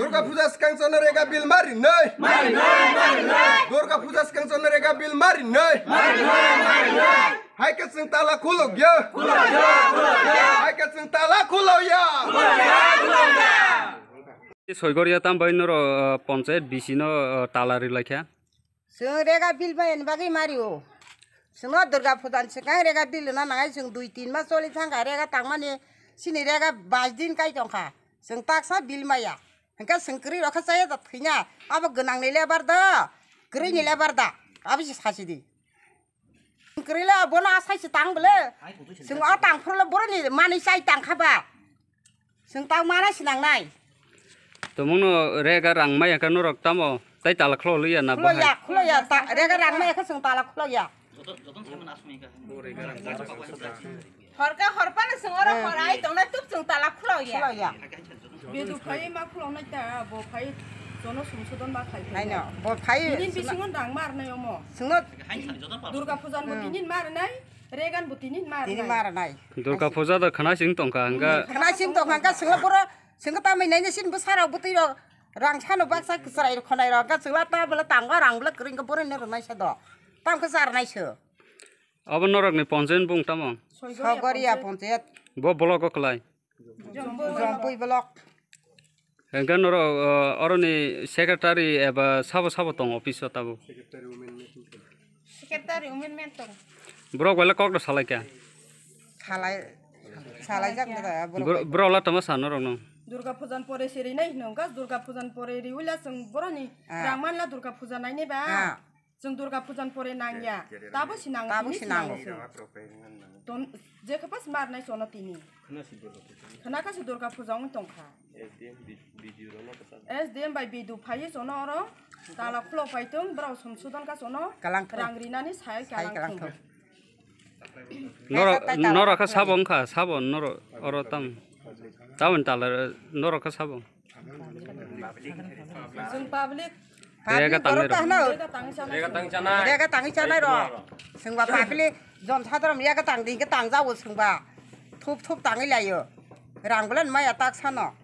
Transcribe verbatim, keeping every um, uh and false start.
Durga Puja swkang chwngno rega bill mari nai. Durga Puja swkang chwngno rega bill mari nai. Hai khe chwng tala khulok ya. Hai khe chwng tala khulok ya. Soigoria tam bai noro, uh, panchayat B C no, uh, tala ri lai kha. Chwng rega bill bai ni bagwi mari o. Chwngno Durga Puja ni swkang rega bill na nangai chwng dui tin mas choli thang kha rega tangmani sini rega bais din kai tong kha. Chwng taksa bill maya. Hwnkhe chwng kwrwi rok khe chaya da thwina. Abo gwnang ni lebar da, kwrwi ni lebar da. Abo se sasi di. Kwrwi le bono asai se tang bole. Chwng o tang phuru le boroni manwi chai tang kha ba. Chwng tang mana se nang nai. Tomongno rega rang maya khe norok tamo tai tala khlo liya na bahai? Khlo ya, khlo ya, ta-, rega rang maya khe chwng tala khlo ya. Horka horpano chwng oro hor ai tongnai tuk chwng tala khulok ya. Khulok ya. Bedu phai ma khulok nai ta, bo phai jono sumsudon ma khai phai. Haino, bo phai. Tinin bisingo dang mar nai omo. Chwngno Durga Pujan bo tinin mar nai, Regan bo tinin mar nai. Tinin mar nai. Durga Puja da khana sing tongkha hangka. Khana sing tongkha hangka chwngno boro chwngno tamai nai sin bwsarok bwtwi rok rang sano baksa kwchwrai rok khonai rok hangka chwngla ta bwla tango rang bwla kwrwngkha boroni rwnai se do. Tamkhe charnai se. Abo norokni ponchayat bung tamo? Sogoria ponchayat. Bo block o kwlai? Jompui block. Hwnkhe norok, uh, oroni secretary eba sabo sabo tong office o tabuk? Secretary women meeting tong. Borok bai le kok do salai kha? Salai, salai jak da borok. Bro-, borok la tamo sa norok no? Durga Pujan pore se rinai hino, gas Durga Pujan pore riwila chwng boroni rang manla Durga Puja nainai ba. Chwng Durga Pujan pore nangya. Tabo si nango, tini si nango. Ton, je khe pas mar nai chono tini. Khana si Durga Puja. Khana kha si Durga Puja wng tong kha. S D M bi-, B D O rok no kwchang. S D M bai B D O phai chono oro. Tala khulok pai tong, borok sumsudon kha chono. Kalang thung. Rang rinani sai kalang thung. Noro, noro kha sabo wngkha, sabo noro oro tam. Tamoni tala noro kha sabo. Chwng public. Rega public tangwi borok rok. Kahno? Rega tangwi chanai. Rega tangwi chanai rok. Chwngba public jon sadrom rega tang di, hwnkhe tang jao chwngba. Thup thup tangwi laio. Rang bwle maya tak sano.